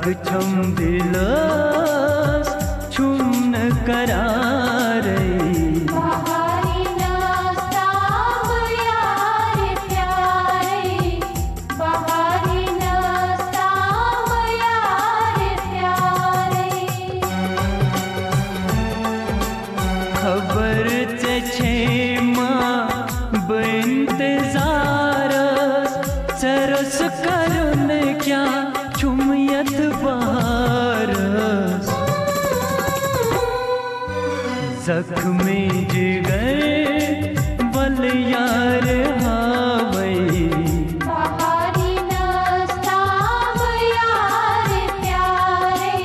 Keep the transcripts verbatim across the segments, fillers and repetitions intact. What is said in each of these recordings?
چھم دلس چھم نہٕ قرارٕے۔ بہارِ ناستام یارِ پیارٕے، بہارِ ناستام یارِ پیارٕے۔ خبر ژےٚ چھے ما بہٕ انتظارس، ژےٚ رس کرُن کیٛاہ چھُم یتھ بہارس؟ زخمی جگر ول یار ہاوے۔ بہارِ ناستام یارِ پیارٕے،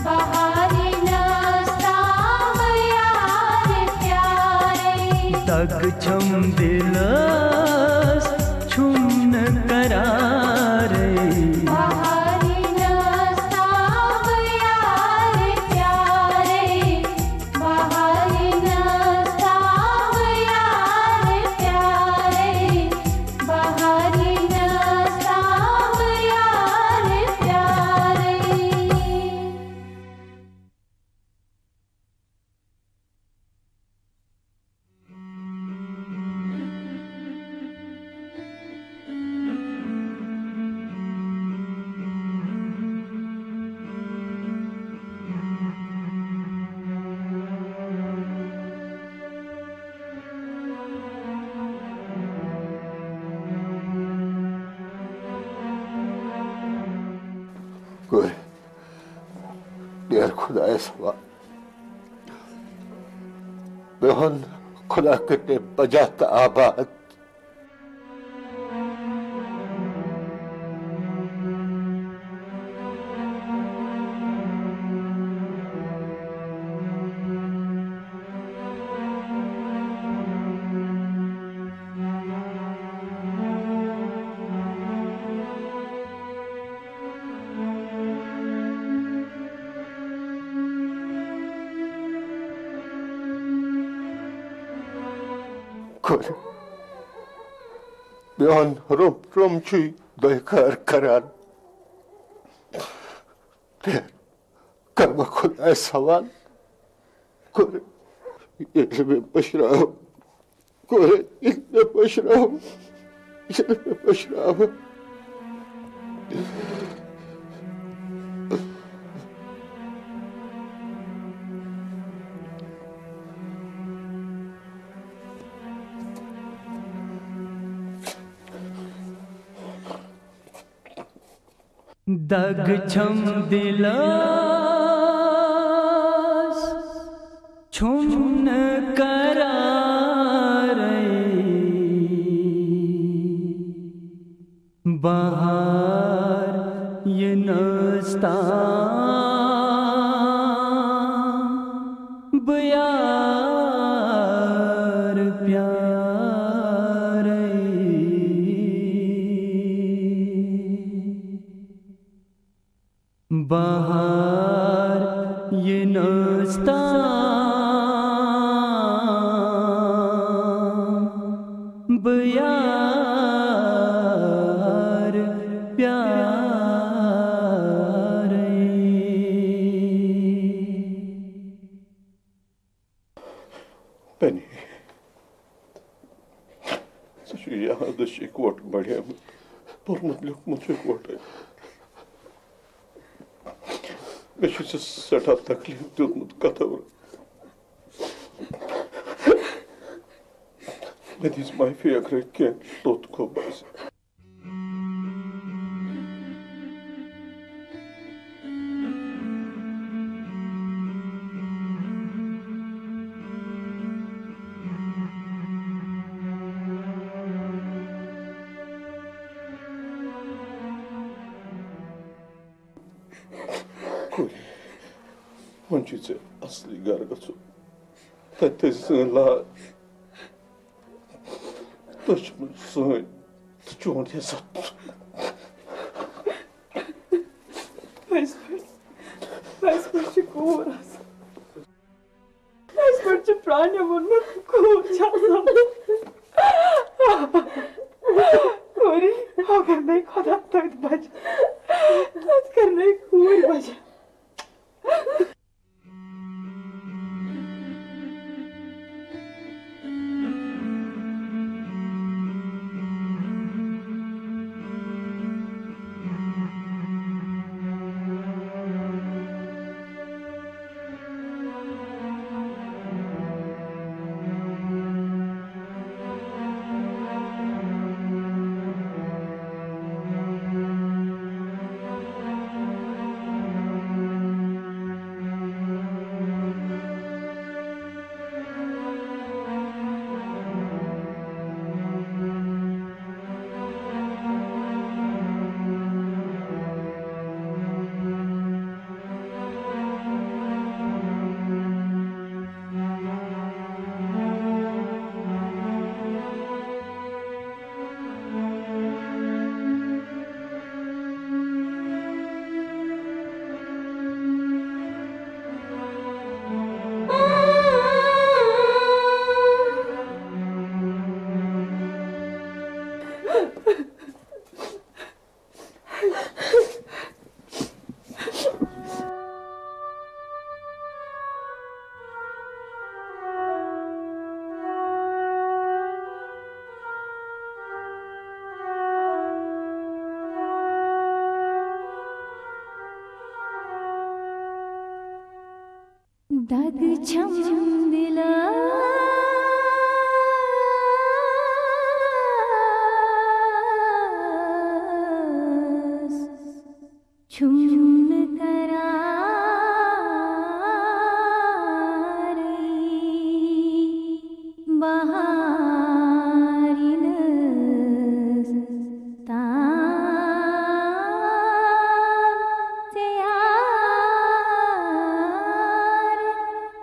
بہارِ ناستام یارِ پیارٕے۔ دگ چھم دلس چھم نہٕ قرارٕے۔ بہارِ ناستام یارِ پیارٕے، بہارِ ناستام یارِ پیارٕے، بہارِ ناستام یارِ پیارٕے۔ کورِ، نیر خۄدایَس حوالہٕ۔ میون خۄدا کٔرِنَے بجا تہٕ آباد۔ کورِ، میون روٚم روٚم چھُے دۄیہِ خٲر کران۔ تہٕ کَرٕ بہٕ خۄدایَس حوالہٕ۔ کورِ، ییٚلہِ مےٚ مٔشراو، کورِ، ییٚلہِ مےٚ مٔشراو، ییٚلہِ مےٚ مٔشراو۔ دگ چھم دلس چھم نہٕ قرارٕے۔ بہار یِنس تام بہٕ یار پیارے۔ بہار یِنس تام بہٕ یار پیارے۔ پنی، ژٕ چھُے یادٕچ اِکوَٹہٕ بڑیمٕژ، پوٚرمُت لیوٚکھمُت چھُ اِکوَٹَے۔ مےٚ چھُ ژےٚ سٮ۪ٹھاہ تکلیٖف دیُتمُت کتھو۔ مےٚ دِژ معٲفی اگرے کینٛہہ توٚت گوٚو بس۔ کورِ، وۄنۍ چھُے ژےٚ اصلی گرٕ گژھُن۔ تتہِ تھٲوزِ سٲنۍ لاج۔ تُہۍ چھِو سٲنۍ تہٕ چون عزت۔ پٔزۍ پٲٹھۍ، پٔزۍ پٲٹھۍ چھِ کوٗر آسان۔ پٔزۍ پٲٹھۍ چھِ پرٛانیو ووٚنمُت، کوٗر چھِ آسان۔ کورِ، اگر نَے خۄدا تٔتھۍ بچہِ، تٔتھۍ کَرنَے دگ چھم دلس چھُم نہٕ قرارٕے، بہار یِنَس تام ژےٚ یار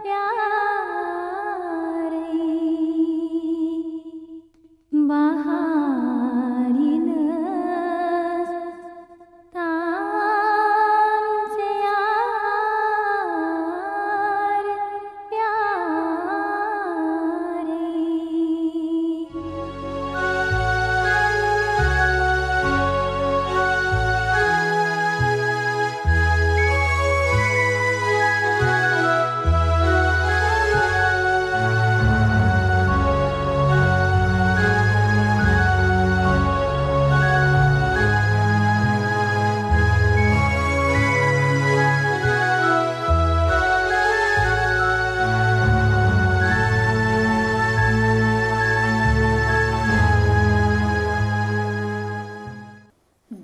پیارٕے۔ بہار یِنَس تام ژےٚ یار پیارٕے۔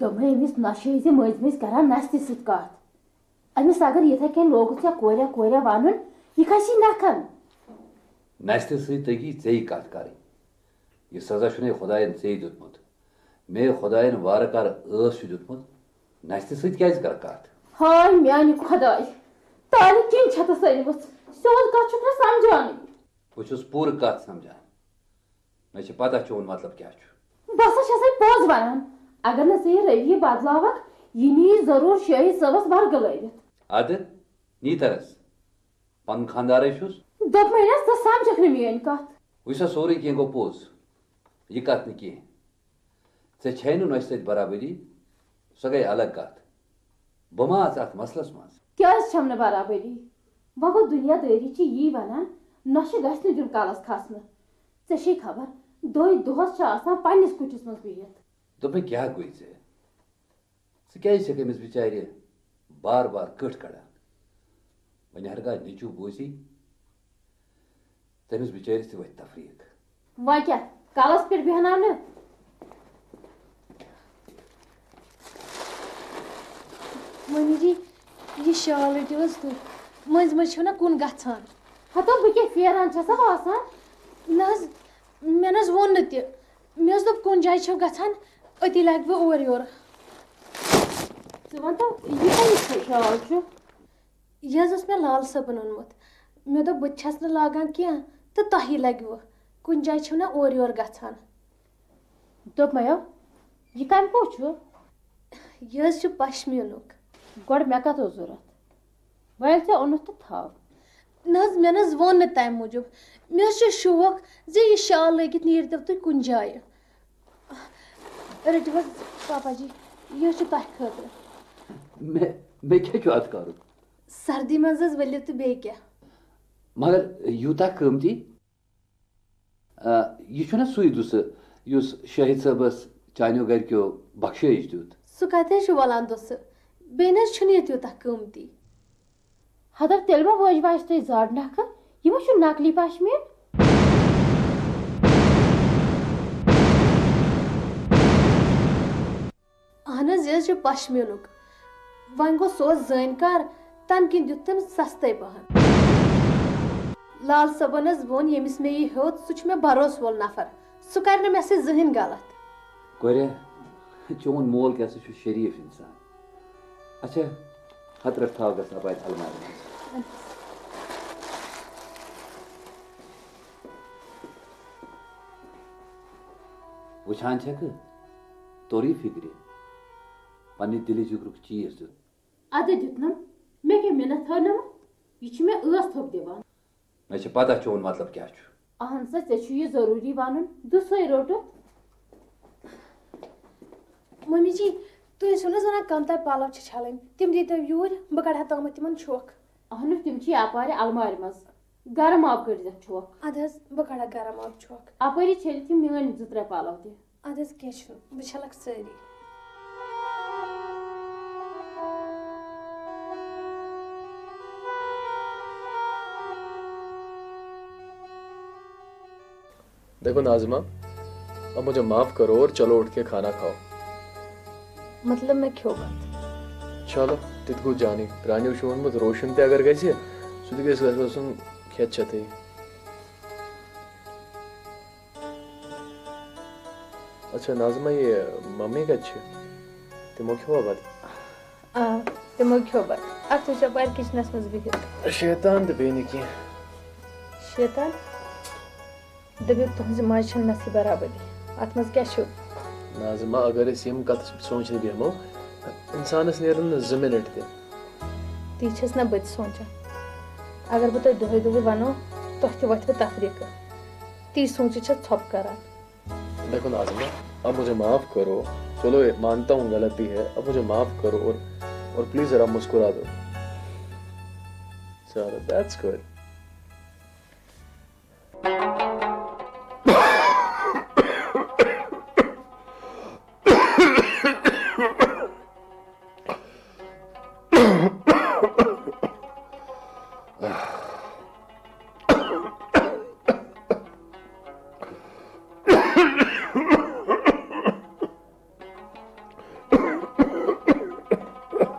دوٚپمَے أمِس نۄشہِ ٲسۍ زِ مٔنٛزۍ مٔنٛزۍ کران نستہِ سۭتۍ کتھ۔ أمِس اگر یِتھے کٔنۍ لوگُتھ ژےٚ کوریا کوریا ونُن، یہِ کھسی نکھن۔ نستہِ سۭتۍ تگی ژےٚ یہِ کتھ کرٕنۍ۔ یہِ سزا چھُنے خۄداین ژےٚ دیُتمُت۔ مے خۄداین وارٕ کارٕ ٲس چھُ دیُتمُت، نستہِ سۭتۍ کیازِ کرٕ کتھ؟ ہاے میانہِ خۄداے، تالہِ کِنۍ چھتس أنمٕژ، سیوٚد کتھ چھُکھ نہٕ سمجھانٕے۔ بہٕ چھُس پوٗرٕ کتھ سمجھان۔ مےٚ چھِ پتہ چون مطلب کیٛاہ چھُ۔ بہٕ ہسا چھسے پوٚز ونان، اگر نہٕ ژٕ یہِ رویہِ بدلاوکھ، یہِ نِیہِ ضروٗر شٲہی صٲبس ورگہٕ لٲوِتھ۔ ادٕ نیترس، پنُن خانٛدارے چھُس۔ دوٚپمَے نہ، ژٕ سمجھکھ نہٕ میٲنۍ کتھ۔ وٕچھ سا، سورُے کینٛہہ گوٚو پوٚز، یہِ کتھ نہٕ کینٛہہ۔ ژےٚ چھے نہٕ نۄشہِ سۭتۍ برابری، سۄ گٔے الگ کتھ۔ بہٕ ما اژٕ اتھ مسلس منٛز؟ کیازِ چھم نہٕ برابری؟ وۄنۍ گوٚو، دُنیا دٲری چھِ یی ونان، نۄشہِ گژھِ نہٕ دیُن کلس کھسنہٕ۔ ژےٚ چھے خبر، دۄہے دۄہس چھِ آسان پننِس کُٹھِس منٛز بِہِتھ۔ دوٚپمَے کیٛاہ گوٚے ژےٚ؟ ژٕ کیٛازِ چھَکھ أمِس بِچارِ بار بار کٔٹھۍ کَڑان؟ وۄنۍ ہرگاہ نیٚچوٗ بوزی، تٔمِس بِچٲرِس تہِ وَتھِ تفریٖق۔ وۄنۍ کیٛاہ؟ کَلَس پٮ۪ٹھ بیٚہناو نہٕ۔ مٔمی جی، یہِ شال رٔٹِو حظ تُہۍ۔ مٔنٛزۍ مٔنٛزۍ چھِو نہ کُن گژھان۔ ہَتو، بہٕ کیٛاہ پھیران چھَسا باسان؟ نہ حظ، مےٚ نہ حظ ووٚن نہٕ تہِ۔ مےٚ حظ دوٚپ، کُنہِ جایہِ چھَو گژھان، أتی لَگہِ بہٕ اورٕ یورٕ۔ ژٕ وَن تہٕ، یہِ کَمِچ شال چھُ؟ یہِ حظ اوس مےٚ لال صٲبَن اوٚنمُت۔ مےٚ دوٚپ، بہٕ تہِ چھَس نہٕ لاگان کینٛہہ تہٕ تۄہی لَگِوٕ۔ کُنہِ جایہِ چھِو نہ اورٕ یورٕ گژھان۔ دوٚپمَیو، یہِ کَمہِ پوٚو چھُ؟ یہِ حظ چھُ پشمیٖنُک۔ گۄڈٕ مےٚ کَتھ اوس ضوٚرَتھ؟ وۄنۍ ییٚلہِ ژےٚ اوٚنُتھ تہٕ تھاو۔ نہ حظ، مےٚ نہ حظ ووٚن نہٕ تَمہِ موٗجوٗب۔ مےٚ حظ چھُ شوق زِ یہِ شال لٲگِتھ نیٖرتو تُہۍ کُنہِ جایہِ۔ رٔٹِو حظ پاپا جی، یہِ حظ چھُ تۄہہِ خٲطرٕ۔ مےٚ، مےٚ کیٛاہ چھُ اتھ کرُن؟ سردی منٛز حظ ؤلِو تہٕ بیٚیہِ کیٛاہ؟ مگر یوٗتاہ قۭمتی؟ آ، یہِ چھُنہ سُے دُسہٕ یُس شٲہِد صٲبس چانیو گرِکیو بخشٲیِش دیُت؟ سُہ کتہِ حظ چھُ ولان دُسہٕ؟ بیٚیہِ نہ حظ چھُنہٕ یہِ تیوٗتاہ قۭمتی۔ حضرت، تیٚلہِ ما وٲج واجہِ تۄہہِ زاڈ نکھٕ؟ یہِ ما چھُ نقلی پشمیٖن؟ اہن حظ، یہِ حظ چھُ پشمیٖنُک۔ وۄنۍ گوٚو، سُہ اوس زٲنۍ کار، تَمہِ کِنۍ دیُت تٔمۍ سَستَے پَہَن۔ لال صٲبَن حظ ووٚن، ییٚمِس مےٚ یہِ ہیوٚت، سُہ چھُ مےٚ بھروسہٕ وول نفر، سُہ کَرِ نہٕ مےٚ سۭتۍ زٕہٕنۍ غلط۔ کورِ، چون مول کیٛاہ سا چھُ شریٖف اِنسان۔ اچھا، ہتہٕ رٹھ تھاو گژھان پتہٕ المارِ منٛز۔ وٕچھان چھکھٕ، توٚرُے فِکرِ، پننہِ دِلہِ جِگرُک چیٖز دیُت۔ ادٕ دیُتنم، مےٚ کیٛاہ مِنت ہٲونم؟ یہِ چھُ مےٚ ٲس تھوٚپ دِوان۔ مےٚ چھِ پتہ چون مطلب کیٛاہ چھُ۔ اہن سا، ژےٚ چھُ یہِ ضروٗری ونُن، دُسے روٚٹُتھ۔ ممی جی، تُہۍ ٲسِو نہٕ حظ ونان کم تام پلو چھِ چھلٕنۍ، تِم دیٖتو یوٗرۍ، بہٕ کڑٕ ہا تامَتھ تِمن چھۄکھ۔ اہنُو، تِم چھِ یپارِ المارِ منٛز، گرم آب کٔڑزٮ۪کھ چھۄکھ۔ ادٕ حظ، بہٕ کڑٕ ہا گرم آب چھۄکھ۔ اپٲری چھٔلِتھ یِم میٲنۍ زٕ ترٛےٚ پلو تہِ۔ ادٕ حظ، کینٛہہ چھُنہٕ، بہٕ چھلکھ سٲری۔ देखो नाज़िमा, अब मुझे माफ़ करो और चलो उठ के खाना खाओ। मतलब, مےٚ کھیوٚو بَتہٕ۔ چلو، تہِ تہِ گوٚو جانٕے۔ پرٛانیو چھُ ووٚنمُت، روشن تہِ اگر گژھِ، سُہ تہِ گژھِ گژھِ آسُن کھٮ۪تھ چٮ۪تھٕے۔ اچھا ناظمہ، یہِ ممی کتہِ چھِ؟ تِمو کھیوٚوا بتہٕ؟ آ، تِمو کھیوٚو بتہٕ۔ اَتھ وٕچھ یپارِ کِچنس منٛز بِہِتھ۔ شیطان تہٕ بیٚیہِ نہٕ کینٛہہ۔ شیطان؟ دٔپِو، تُہٕنٛزِ ماجہِ چھَنہٕ مےٚ سۭتۍ برابٔدی۔ اَتھ منٛز کیٛاہ چھُ؟ ناظمہ، اگر أسۍ یِم کتھٕ سونٛچنہِ بیٚہمو، انسانس نیرن نہٕ زٕ منٹ تہِ۔ تی چھَس نہ بہٕ تہِ سونٛچان۔ اگر بہٕ تۄہہِ دۄہے دۄہے وَنو، تۄہہِ تہِ وۄتھوٕ تفریٖقہٕ۔ تی سونٛچِتھ چھَس ژھۄپہٕ کران۔ देखो नाज़िमा, अब मुझे माफ़ करो। चलो, ये मानता हूँ गलती है, अब मुझे माफ़ करो और, और प्लीज ज़रा मुस्कुरा दो। चलो, that's good.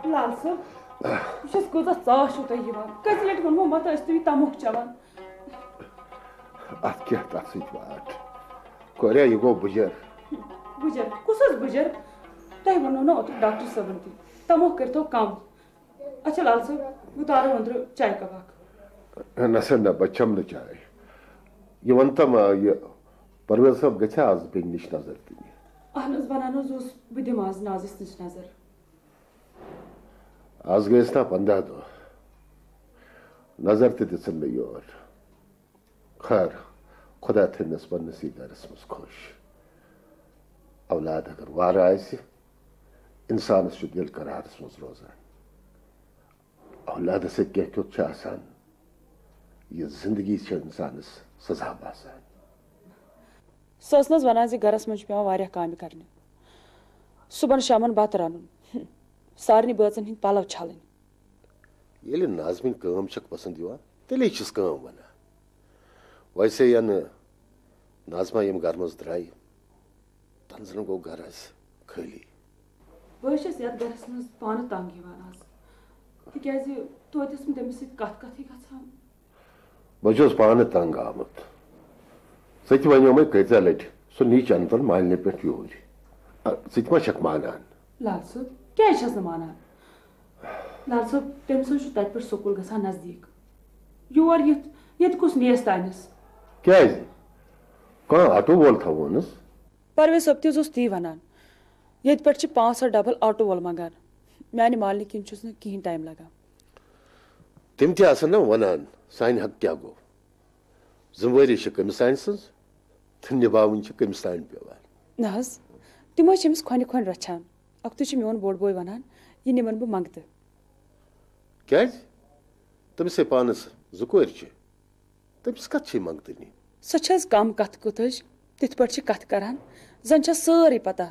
لال صٲب، بہٕ چھَس کۭژاہ ژاس چھُو تۄہہِ یِوان؟ کٔژِ لَٹہِ ووٚنمو مَتہٕ ٲسۍ تُہۍ یہِ تَموکھ چٮ۪وان؟ اَتھ کیٛاہ تَتھ سۭتۍ واٹھ؟ کوریا، یہِ گوٚو بُجَر۔ بُجَر؟ کُس حظ بُجَر؟ تۄہہِ ووٚنوُ نہ اوترٕ ڈاکٹر صٲبَن تہِ، تَموکھ کٔرۍتو کَم۔ اچھا لال صٲب، بہٕ تارو أنٛدرٕ چایہِ کپ اکھ۔ نہ سا نہ، بہٕ چمہٕ نہٕ چاے۔ یہِ وَن تم، آ، یہِ پرویز صٲب گژھِ آز بیٚنہِ نِش نظر دِنہِ؟ اہن حظ، ونان حظ اوس، بہٕ دِمہٕ آز نازس نِش نظر۔ آز گٔیَس نا پنٛداہ دۄہ، نظر تہِ دِژٕن نہٕ یور۔ خیر، خدا تھٲینَس پننِسٕے گرس منٛز خۄش۔ اولاد اگر وارٕ آسہِ، انسانس چھُ دل قرارس منٛز روزان۔ اولادس سۭتۍ کینٛہہ کیُتھ چھُ آسان، یہِ زندگی چھِ انسانس سزا باسان۔ سۄ ٲس نہٕ حظ ونان زِ گرس منٛز چھُ پٮ۪وان واریاہ کامہِ کرنہِ، صُبحن شامن بتہٕ رنُن، سارنٕے بٲژن ہٕنٛدۍ پلو چھلٕنۍ۔ ییٚلہِ ناظمٕنۍ کٲم چھکھ پسند یِوان، تیٚلے چھِس کٲم ونان۔ ویسے ینہٕ ناظمہ ییٚمہِ گرٕ منٛز درایہِ، تنہٕ زنہٕ گوٚو گرٕ اسہِ خٲلی۔ بہٕ حظ چھَس یتھ گرس منٛز پانہٕ تنگ یِوان از، تِکیازِ توتہِ ٲسٕم تٔمِس سۭتۍ کتھ کتھٕے گژھان۔ بہٕ چھُس پانہٕ تنگ آمُت۔ ژےٚ تہِ ونیومے کۭژاہ لٹہِ، سُہ نی چندن مالنہِ پٮ۪ٹھ یوٗرۍ۔ ا، ژٕ تہِ ما چھکھ مانان؟ لال صٲب، کیازِ چھَس نہٕ مانان؟ لال صٲب، تٔمِس حظ چھُ تَتہِ پٮ۪ٹھ سکوٗل گژھان نزدیٖک۔ یور یِتھ، ییٚتہِ کُس نیس تانِس؟ کیٛازِ؟ کانٛہہ آٹو وول تھاوونَس؟ پرویز صٲب تہِ حظ اوس تی وَنان۔ ییٚتہِ پٮ۪ٹھ چھِ پانٛژھ ہَتھ ڈبل آٹو وول منٛگان۔ میٛانہِ مالنہِ کِنۍ چھُس نہٕ کِہیٖنۍ ٹایم لگان۔ تِم تہِ آسَن نا وَنان، سانہِ حق کیٛاہ گوٚو؟ ذمہٕ وٲری چھِ کٔمِس تانۍ سٕنٛز؟ تہٕ نِباوٕنۍ چھِ کٔمِس تانۍ پٮ۪وان۔ نہ حظ، تِم حظ چھِ أمِس کھۄنہِ کھۄنہِ رَچھان۔ اَکھتُے چھُ میون بوٚڑ بوے وَنان، یہِ نِمَن بہٕ منٛگتہٕ۔ کیٛازِ؟ تٔمِس ہے پانَس زٕ کورِ چھِ۔ تٔمِس کَتھ چھے منٛگتہٕ نِنۍ؟ سۄ چھَس کَم کَتھٕ کوٚتٕج، تِتھ پٲٹھۍ چھِ کَتھٕ کَران، زَن چھَس سٲرٕے پَتہ۔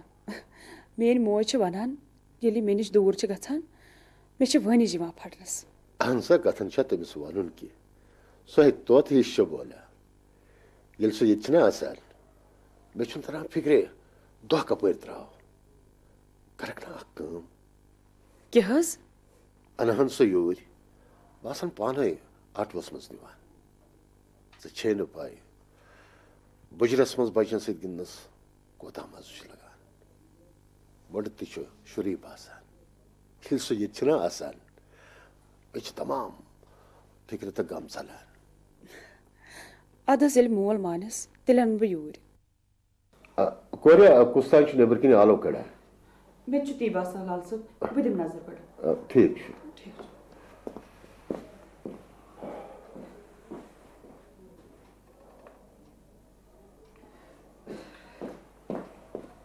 میٛٲنۍ موج چھِ وَنان، ییٚلہِ یہِ مےٚ نِش دوٗر چھِ گژھان، مےٚ چھِ وٲنِج یِوان پھَٹنَس۔ اَہَن سا، کَتھَن چھا تٔمِس وَنُن کینٛہہ؟ سۄ ہے طوطہٕ ہِش چھےٚ بولان۔ ییٚلہِ سۄ ییٚتہِ چھِنہ آسان، مےٚ چھُنہٕ تَران فِکرے، دۄہ کَپٲرۍ درٛاو۔ کَرَکھ نا اَکھ کٲم؟ کیٛاہ حظ؟ اَنہٕ ہَن سۄ یوٗرۍ۔ بہٕ آسَن پانَے آٹوَس منٛز نِوان۔ ژےٚ چھے نہٕ پَے، بُجرَس منٛز بَچَن سۭتۍ گِنٛدنَس کوٗتاہ مَزٕ چھُ لَگان۔ مۄنٛڈٕ تہِ چھُ شُرُے باسان۔ ییٚلہِ سُہ ییٚتہِ چھُنہ آسان، مےٚ چھِ تمام فِکرِ تہٕ غم ژَلان۔ اَدٕ حظ، ییٚلہِ مول مانٮ۪س، تیٚلہِ اَنہٕ بہٕ یوٗرۍ۔ آ، کورِ، آ، کُس تام چھُ نیٚبرٕ کِنۍ آلو کَڑان۔ مےٚ تہِ چھُ تی باسان، لال صٲب، بہٕ دِمہٕ نظر گۄڈٕ۔ آ، ٹھیٖک چھُ۔ ٹھیٖک چھُ۔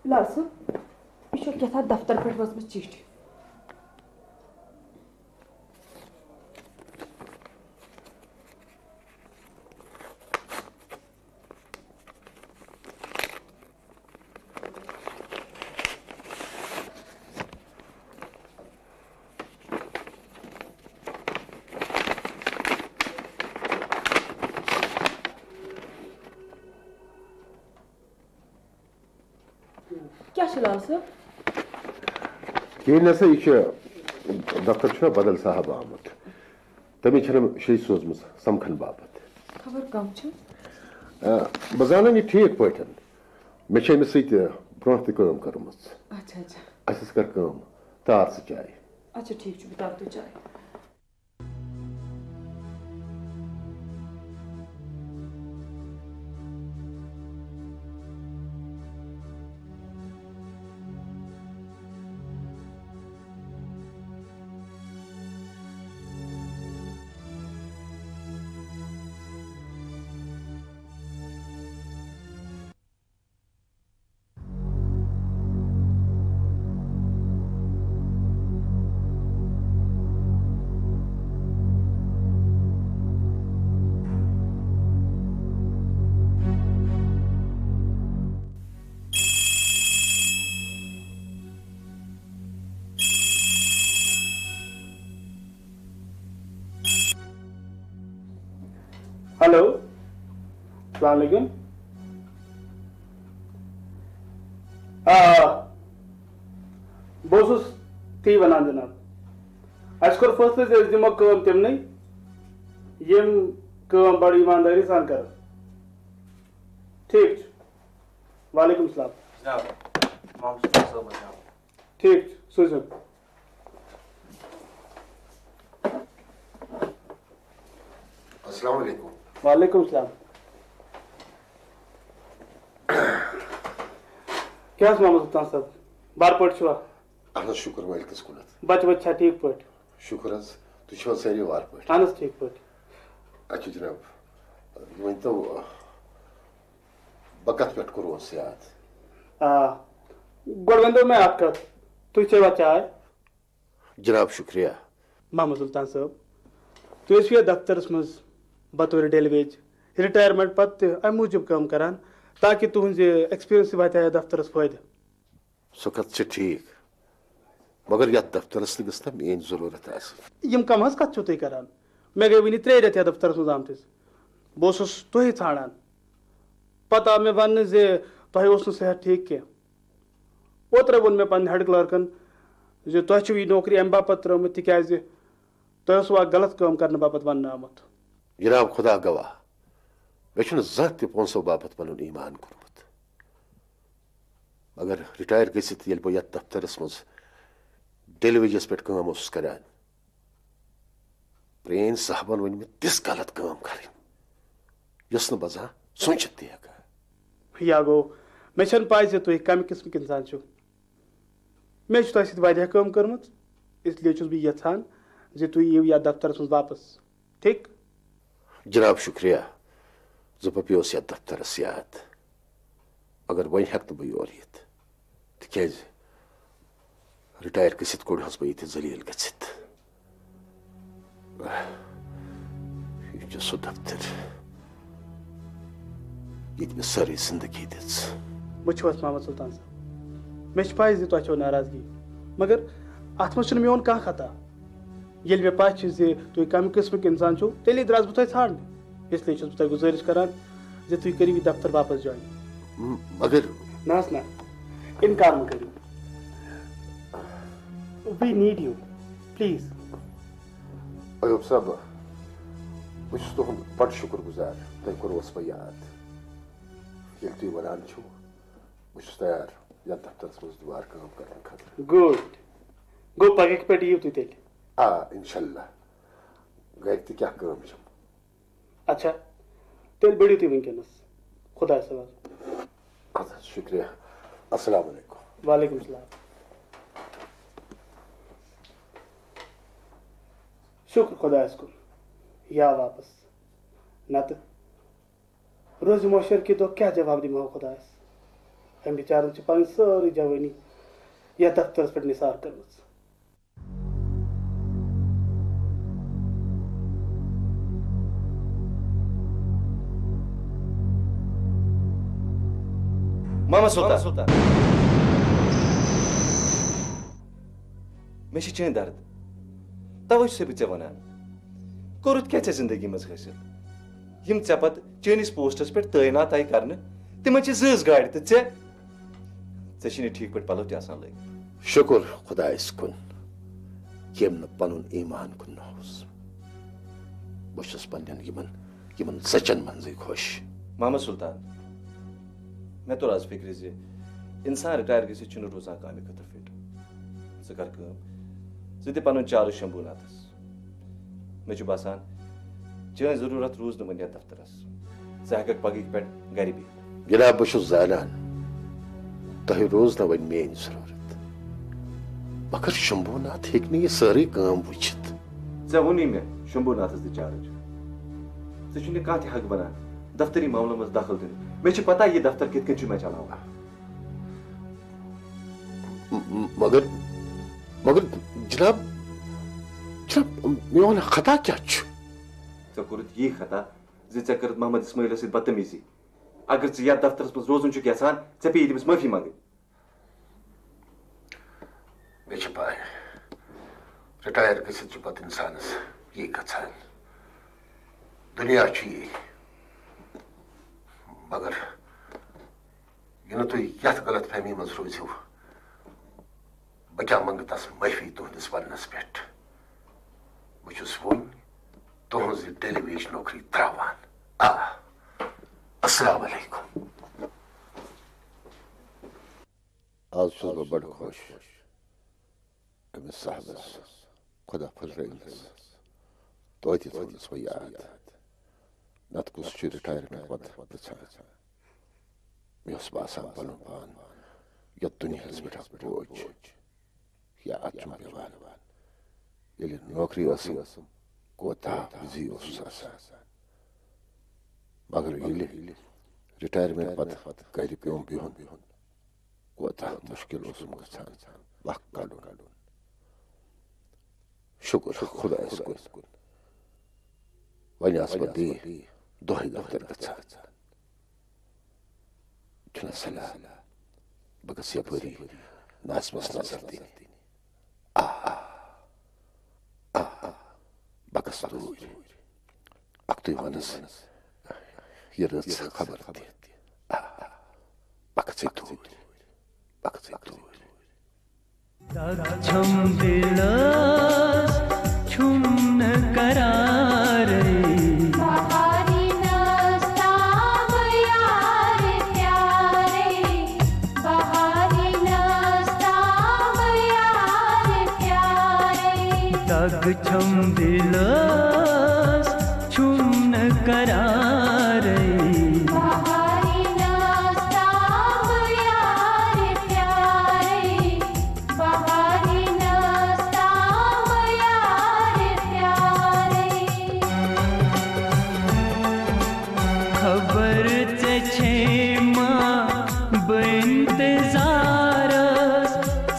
لال صٲب، یہِ چھُ کیٛاہ تام دفتر پٮ۪ٹھ وٲژمٕژ چِٹھۍ۔ کیٛاہ چھُ لال صٲب؟ کِہیٖنۍ نہ سا، یہِ چھُ دفتر چھُنہ بدل صاحب آمُت۔ تٔمۍ چھَنہٕ شے سوٗزمٕژ سمکھن باپتھ۔ خبر کم چھِ؟ آ، بہٕ زانَن یہِ ٹھیٖک پٲٹھۍ۔ مےٚ چھےٚ أمِس سۭتۍ برٛونٛہہ تہِ کٲم کٔرمٕژ۔ اچھا، اچھا۔ اَسہِ حظ کٔر کٲم۔ تار ژٕ چاے۔ اچھا، ٹھیٖک چھُ، بہٕ تارٕ تۄہہِ چاے۔ ہیلو، السلام علیکم۔ آ، آ، بہٕ اوسُس تی وَنان جناب، اَسہِ کوٚر فٲصلہٕ زِ أسۍ دِمو کٲم تِمنٕے، یِم کٲم بَڑٕ ایٖماندٲری سان کَرَن۔ ٹھیٖک چھُ، وعلیکم السلام۔ جناب، محمد سلطان صٲب، جناب۔ ٹھیٖک چھُ، سوٗزِو۔ السلام علیکم۔ وعلیکم السلام۔ کیٛاہ حظ محمد سلطان صٲب، بار پٲٹھۍ چھِوا؟ اہن حظ، شُکر مٲلکَس کُنَتھ۔ بَچہٕ وَچہٕ چھا ٹھیٖک پٲٹھۍ؟ شُکر حظ، تُہۍ چھِوا سٲری وار پٲٹھۍ؟ اہن حظ، ٹھیٖک پٲٹھۍ۔ اچھا جناب، یہِ ؤنۍ تو، بہٕ کَتھ پٮ۪ٹھ کوٚروس یاد؟ آ، گۄڈٕ ؤنۍ تو مےٚ اَکھ کَتھ، تُہۍ چیٚوا چاے؟ جناب، شُکریہ۔ محمد سلطان صٲب، تُہۍ ٲسِو یَتھ دفترَس منٛز بطور ڈیلی ویج، رِٹایَرمٮ۪نٛٹ پَتہٕ تہِ اَمہِ موٗجوٗب کٲم کَران تاکہِ تُہٕنٛزِ ایکسپیٖریَنسہِ واتہِ ہا یَتھ دفترَس فٲیدٕ۔ سۄ کَتھ چھِ ٹھیٖک، مگر یَتھ دفترَس تہِ گٔژھ نہ میٛٲنۍ ضروٗرت آسٕنۍ۔ یِم کَم حظ کَتھ چھِو تُہۍ کَران؟ مےٚ گٔے وٕنہِ ترٛےٚ رٮ۪تھ یَتھ دفترَس منٛز آمتِس، بہٕ اوسُس تُہی ژھانٛڈان۔ پَتہٕ آو مےٚ وَننہٕ زِ تۄہہِ اوس نہٕ صحت ٹھیٖک کینٛہہ۔ اوترَے ووٚن مےٚ پنٛنہِ ہیڈ کلرکن زِ تۄہہِ چھِو یہِ نوکری اَمہِ باپتھ ترٲومٕژ تِکیٛازِ تۄہہِ اوسوٕ اَکھ غلط کٲم کرنہٕ باپتھ وننہٕ آمُت۔ جناب، خدا گواہ، مےٚ چھُنہٕ زانٛہہ تہِ پونٛسو باپتھ پنُن ایمان کوٚرمُت۔ مگر رِٹایَر گٔژھِتھ ییٚلہِ بہٕ یَتھ دفترس منٛز ڈیلی ویجَس پٮ۪ٹھ کٲم اوسُس کران، پرٛٲنۍ صاحبن ؤنۍ مےٚ تِژھ غلط کٲم کرٕنۍ، یۄس نہٕ بہٕ زانٛہہ سوٗنٛچِتھ تہِ ہٮ۪کہٕ ہا۔ یا گوٚو، مےٚ چھَنہٕ پَے زِ تُہۍ کَمہِ قٕسمٕکۍ اِنسان چھِو۔ مےٚ چھِ تۄہہِ سۭتۍ واریاہ کٲم کٔرمٕژ، اس لیے چھُس بہٕ یَژھان زِ تُہۍ یِیِو یَتھ دفترَس منٛز واپس۔ ٹھیٖک؟ جناب، شُکریہ زِ بہٕ پیوس یَتھ دفترَس یاد۔ مگر وۄنۍ ہٮ۪کہٕ نہٕ بہٕ یور یِتھ، تِکیٛازِ رِٹایَر گٔژھِتھ کوٚڑ حظ بہٕ ییٚتہِ ذلیل گٔژھِتھ۔ چھُ سُہ دفتر، ییٚتہِ مےٚ سٲرٕے زندگی دِژ۔ وٕچھِو حظ محمد سلطان صٲب، مےٚ چھِ پَے زِ تۄہہِ چھو ناراضگی، مگر اَتھ منٛز چھُنہٕ میون کانٛہہ خطا۔ ییٚلہِ مےٚ پَے چھِ زِ تُہۍ کَمہِ قٕسمٕکۍ اِنسان چھِو، تیٚلے درٛاس بہٕ تۄہہِ ژھانٛڈنہِ۔ اس لیے چھُس بہٕ تۄہہِ گُزٲرِش کران زِ تُہۍ کٔرِو یہِ دفتر واپس جویِن۔ م-، مگر نہ حظ نہ، اِنکار مہٕ کٔرِو۔ We need you, please. Ayub صٲب، بہٕ چھُس تُہُنٛد بڑٕ شُکُر گُزار، تۄہہِ کوٚروس بہٕ یاد۔ ییٚلہِ تُہۍ ونان چھِو، بہٕ چھُس تیار یتھ دفترس منٛز دُبارٕ کٲم کرنہٕ خٲطرٕ۔ گُڈ۔ گوٚو پگہٕکۍ پٮ۪ٹھ یِیِو تُہۍ تیٚلہِ۔ آ، انشاءاللہ۔ گرِ تہِ کیٛاہ کٲم چھم؟ اچھا، تیٚلہِ بٔڑِو تُہۍ وٕنکیٚنس۔ خۄدایَس حوالہٕ۔ اَدٕ حظ، شُکریہ۔ السلام علیکم۔ وعلیکم السلام۔ شُکر خۄدایَس کُن، یہِ آو واپس۔ نَتہٕ روزِ محشر کہِ دۄہ کیٛاہ جواب دِمہو خۄدایَس؟ أمۍ بِچارَن چھِ پَنٕنۍ سٲرٕے جوٲنی یَتھ دفترَس پٮ۪ٹھ نثار کٔرمٕژ۔ محمد سلطان، مےٚ چھِ چٲنۍ درد، توے چھُسے بہٕ ژےٚ ونان۔ کوٚرُتھ کیٛاہ ژےٚ زندگی منٛز حٲصِل؟ یِم ژےٚ پتہٕ چٲنِس پوسٹس پٮ۪ٹھ تعینات آیہِ کرنہٕ، تِمن چھِ زۭز گاڑِ تہٕ ژےٚ، ژےٚ چھِنہٕ ٹھیٖک پٲٹھۍ پلو تہِ آسان لٲگِتھ۔ شُکُر خۄدایَس کُن، ییٚمۍ نہٕ پنُن ایمان کُن نہ اوس۔ بہٕ چھُس پننٮ۪ن یِمن یِمن زچن منزٕے خۄش۔ محمد سلطان، مےٚ توٚر از فکرِ زِ انسان رٹایر گٔژھِتھ چھُنہٕ روزان کامہِ خٲطرٕ فٹ۔ ژٕ کر کٲم، ژٕ دِ پنُن چارج شمبھو ناتھس۔ مےٚ چھُ باسان، چٲنۍ ضروٗرت روٗز نہٕ وۄنۍ یتھ دفترس۔ ژٕ ہٮ۪ککھ پگہٕکۍ پٮ۪ٹھ گرِ بِہِتھ۔ جناب، بہٕ چھُس زانان، تۄہہِ روٗز نہٕ وۄنۍ میٲنۍ ضروٗرت، مگر شمبھو ناتھ ہیٚکہِ نہٕ یہِ سٲرٕے کٲم وٕچھِتھ۔ ژےٚ ووٚنُے مےٚ، شمبھو ناتھس دِ چارج۔ ژےٚ چھُے نہٕ کانٛہہ تہِ حق بنان دفتری معاملن منٛز دخل دیُن۔ مےٚ چھِ پتہ یہِ دفتر کِتھ کٔنۍ چھُ مےٚ چلاوُن۔ م-، م-، مگر، مگر جناب، جناب، میون خطا کیٛاہ چھُ؟ ژےٚ کوٚرُتھ یی خطا زِ ژےٚ کٔرٕتھ محمد اسماعیلس سۭتۍ بدتمیزی۔ اگر ژٕ یتھ دفترس منٛز روزُن چھُکھ یژھان، ژےٚ پیٚیہِ تٔمِس معٲفی منٛگٕنۍ۔ مےٚ چھِ پَے، رِٹایَر گٔژھِتھ چھُ پَتہٕ اِنسانَس یی گژھان۔ دُنیا چھُ یی۔ مگر یہِ نہٕ تُہۍ یَتھ غلط فہمی منٛز روٗزِو، بہٕ کیٛاہ منٛگہٕ تَس معٲفی تُہٕنٛدِس وَننَس پٮ۪ٹھ؟ بہٕ چھُس وُنہِ تُہٕنٛز یہِ ڈیلی ویج نوکری ترٛاوان۔ آ۔ السلام علیکم۔ آز چھُس بہٕ بڑٕ خۄش أمِس صاحبس، خۄدا پھٔٹرٲوِنَس۔ توتہِ تھٲونَس بہٕ یاد، نتہٕ کُس چھُ رِٹایرمنٹ پتہٕ پرٛژھان؟ مےٚ اوس باسان پنُن پان یتھ دُنیاہس پٮ۪ٹھ اکھ بوج۔ یا اتھ چھُم پٮ۪وان۔ ییٚلہِ نوکری ٲسٕم، کوتاہ بِزی اوسُس آسان۔ مگر ییٚلہِ رِٹایرمنٹ پتہٕ گرِ پیوم بِہُن، کوتاہ مُشکِل اوسُم گژھان وق کڑُن۔ شُکُر خۄدایَس کُن، وۄنۍ آس بہٕ بیٚیہِ دۄہے دفتر گژھان۔ چھُنہ صلاح، بہٕ گژھٕ یپٲری ناظمس نظر دِنہِ۔ آ، آ، آ، بہٕ گژھٕ توٗرۍ۔ اکھتُے وَنس، یہِ رٕژ خبر تہِ۔ آ، بہٕ گژھٕ توٗرۍ، بہٕ گژھٕ توٗرۍ۔ دگ چھم دلس چھم نہ قرارے۔ بہاری ناز تام یار پیارے، بہاری ناز تام یار پیارے۔ دگ چھم دلس چھم نہ قرارے۔ بہاری ناز تام یار پیارے، بہاری ناز تام یار پیارے۔ خبر ژےٚ چھے ما بہٕ انتظارس،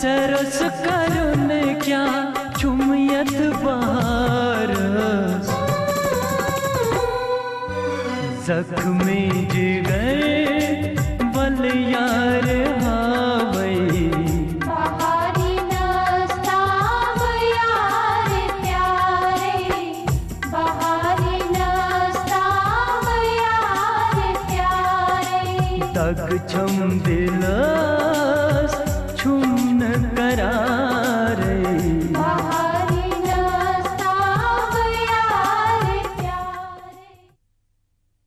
ژےٚ رس کرُن کیٛاہ چھُم یتھ بہارس۔ زخمی جگر ول یار ہاوے۔ بہاری نستام یار پیارے، بہاری نستام یار پیارے۔ دگ چھم دل